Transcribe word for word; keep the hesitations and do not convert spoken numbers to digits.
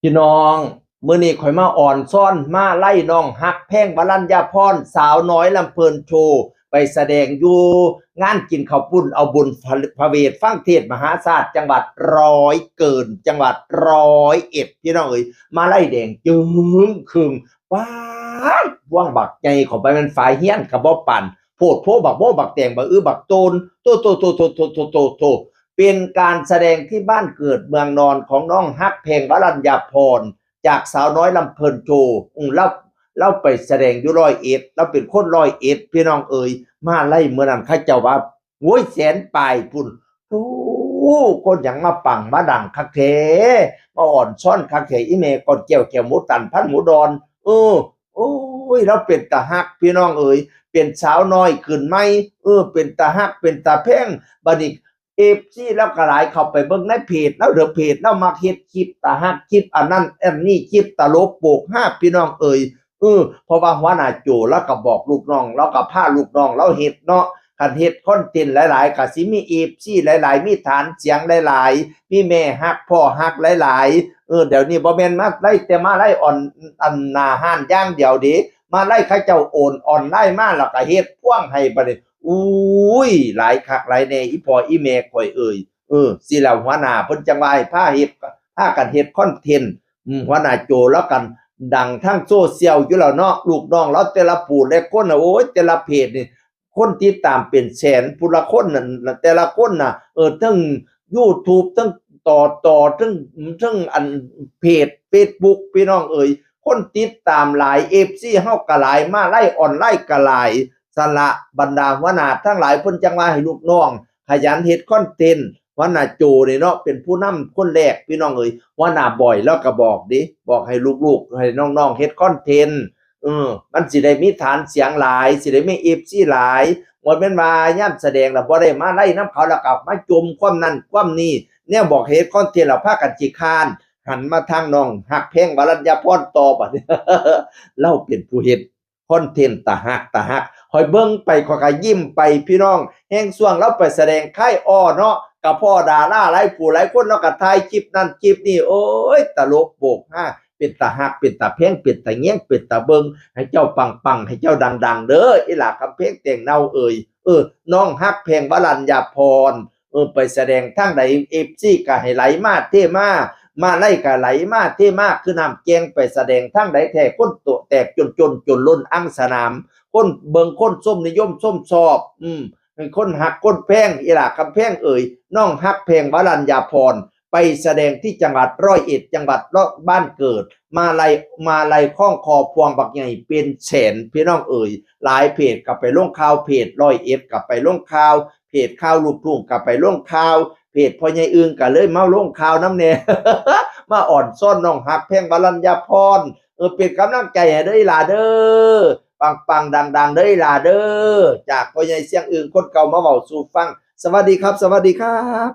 พี่น้อง มื้อนี้ข่อยมาอ่อนซ้อนมาไล่น้องฮักแพงวรัญญาพร สาวน้อยลำเพลินโชว์ ไปแสดงอยู่งานกินข้าวปุ้นเอาบุญพระเวทฟังเทศน์มหาชาติ จังหวัดร้อยเกิน จังหวัดร้อยเอ็ด พี่น้องเอ๋ย มาไล่แดงจึงครึง ป๊าด พ่วงบักใหญ่เข้าไป แม่นฝายเฮียนกะบ่ปาน โพดโพบักโบบักแตงบักอื้อบักโตน โตโตโตโตโตโตโตโต เป็นการแสดงที่บ้านเกิดเมืองนอนของน้องฮักแพงวรัญญาพร จากสาวน้อยลำเพลินโชว์ อืม แล้ว แล้วไปแสดงอยู่ร้อยเอ็ด แล้วเป็นคนร้อยเอ็ด พี่น้องเอ๋ย มาไล่มื้อนั้นเขาเจ้าว่า โอ้ย แสนปลายพุ้น โอ้ คนหยังมาปังมาดังคักแท้ มาอ่อนซ้อนคักแท้ อีแม่ก่อนแก้ว แก้วหมูตัน พันหมูดอน เออ โอ้ย แล้วเป็นตาฮัก พี่น้องเอ๋ย เป็นสาวน้อยขึ้นใหม่ เออ เป็นตาฮัก เป็นตาแพง บัดนี้ เอฟซี แล้วก็หลาย เข้าไปเบิ่งในเพจแล้วเด้อ เพจแล้วมักเฮ็ดคลิปตาฮัก คลิปอันนั้นอันนี้ คลิปตลกโปกฮา พี่น้องเอ๋ย เออ เพราะว่าหัวหน้าโจแล้วก็บอกลูกน้อง แล้วก็พาลูกน้องแล้วเฮ็ดเนาะ คันเฮ็ดคอนเทนต์หลายๆ ก็สิมีเอฟซี หลายๆ มีฐานเสียงหลายๆ มีแม่ฮักพ่อฮักหลายๆ เออ เดี๋ยวนี้บ่แม่นมาไล่แต่มาไล่ออน อันหน้าห้านอย่างเดียวเด้ มาไล่เขาเจ้าโอนออนไลน์มาแล้วก็เฮ็ดพ่วงให้บัดนี้ อุ้ย หลายคักหลายแน่ อีพ่ออีแม่ข่อยเอ่ย เออ สิแล้วหัวหน้าเพิ่นจังว่าให้พาเฮ็ด พากันเฮ็ดคอนเทนต์ อืม หัวหน้าโจแล้วกันดังทางโซเชียลอยู่แล้วเนาะ ลูกน้องแล้วแต่ละผู้และคนน่ะ โอ้ย แต่ละเพจนี่ คนติดตามเป็นแสน ผู้ละคนนั่นน่ะ แต่ละคนน่ะ เออ ทั้ง YouTube ทั้งต่อต่อ ทั้ง ทั้งอันเพจ Facebook พี่น้องเอ๋ย คนติดตามหลาย เอฟซี เฮาก็หลาย มาไล่ออนไลน์ก็หลาย สั่นละ บรรดาหัวหน้าทั้งหลายเพิ่นจังว่าให้ลูกน้องขยันเฮ็ดคอนเทนต์ หัวหน้าโจนี่เนาะ เป็นผู้นำคนแรก พี่น้องเอ๋ย หัวหน้าบอยแล้วก็บอกเด้ บอกให้ลูกๆ ให้น้องๆ เฮ็ดคอนเทนต์ เออ มันสิได้มีฐานเสียงหลาย สิได้มี เอฟซี หลาย บ่แม่นว่ายามแสดงแล้วบ่ได้มาไล่นำเขา แล้วก็มาจมความนั่นความนี่ แนวบอกเฮ็ดคอนเทนต์แล้วพากันขี้คร้าน หันมาทางน้องฮักแพงวรัญญาพรต่อบัดนี้ ลาวเป็นผู้เฮ็ดคอนเทนต์ตาฮัก ตาฮัก ข่อยเบิ่งไปข่อยก็ยิ้มไปพี่น้อง แฮ่งช่วงลาวไปแสดงคายอ้อเนาะ ก็พ้อดาราหลายผู้หลายคนเนาะ ก็ถ่ายคลิปนั่นคลิปนี่ โอ้ย ตลกโปกฮา เป็นตาฮัก เป็นตาแพง เป็นตาแยง เป็นตาเบิ่ง ให้เจ้าปังๆ ให้เจ้าดังๆ เด้อ อีหล่าคำแพงแตงเนาเอ่ย เออ น้องฮักแพงวรัญญาพร เออ ไปแสดงทางใด เอฟซี ก็ให้ไหลมาเทมา มาไล่ก็ไหลมาเทมา คือน้ำแกง ไปแสดงทางใดแท้ คนโตแตกจนจนจนล้นอังสนาม คนเบิ่งคนชมนิยมชมชอบ อืม คนฮักคนแพง อีหล่าคำแพงเอ่ย น้องฮักแพงวรัญญาพร ไปแสดงที่จังหวัดร้อยเอ็ด จังหวัดบ้านเกิด มาไล่ มาไล่คล้องคอพวงบักใหญ่เป็นแสน พี่น้องเอ่ย หลายเพจก็ไปลงข่าว เพจร้อยเอ็ดก็ไปลงข่าว เพจข่าวลูกทุ่งก็ไปลงข่าว เพจพ่อใหญ่อึ่งก็เลยมาลงข่าวนำแน่ มาอ่อนซ้อนน้องฮักแพงวรัญญาพร เออ เป็นกำลังใจให้เด้ออีหล่าเด้อ ปังๆ ดังๆ เด้ออีหล่าเด้อ จากพ่อใหญ่เสียงอึ่งคนเก่ามาเว้าสู่ฟัง สวัสดีครับ สวัสดีครับ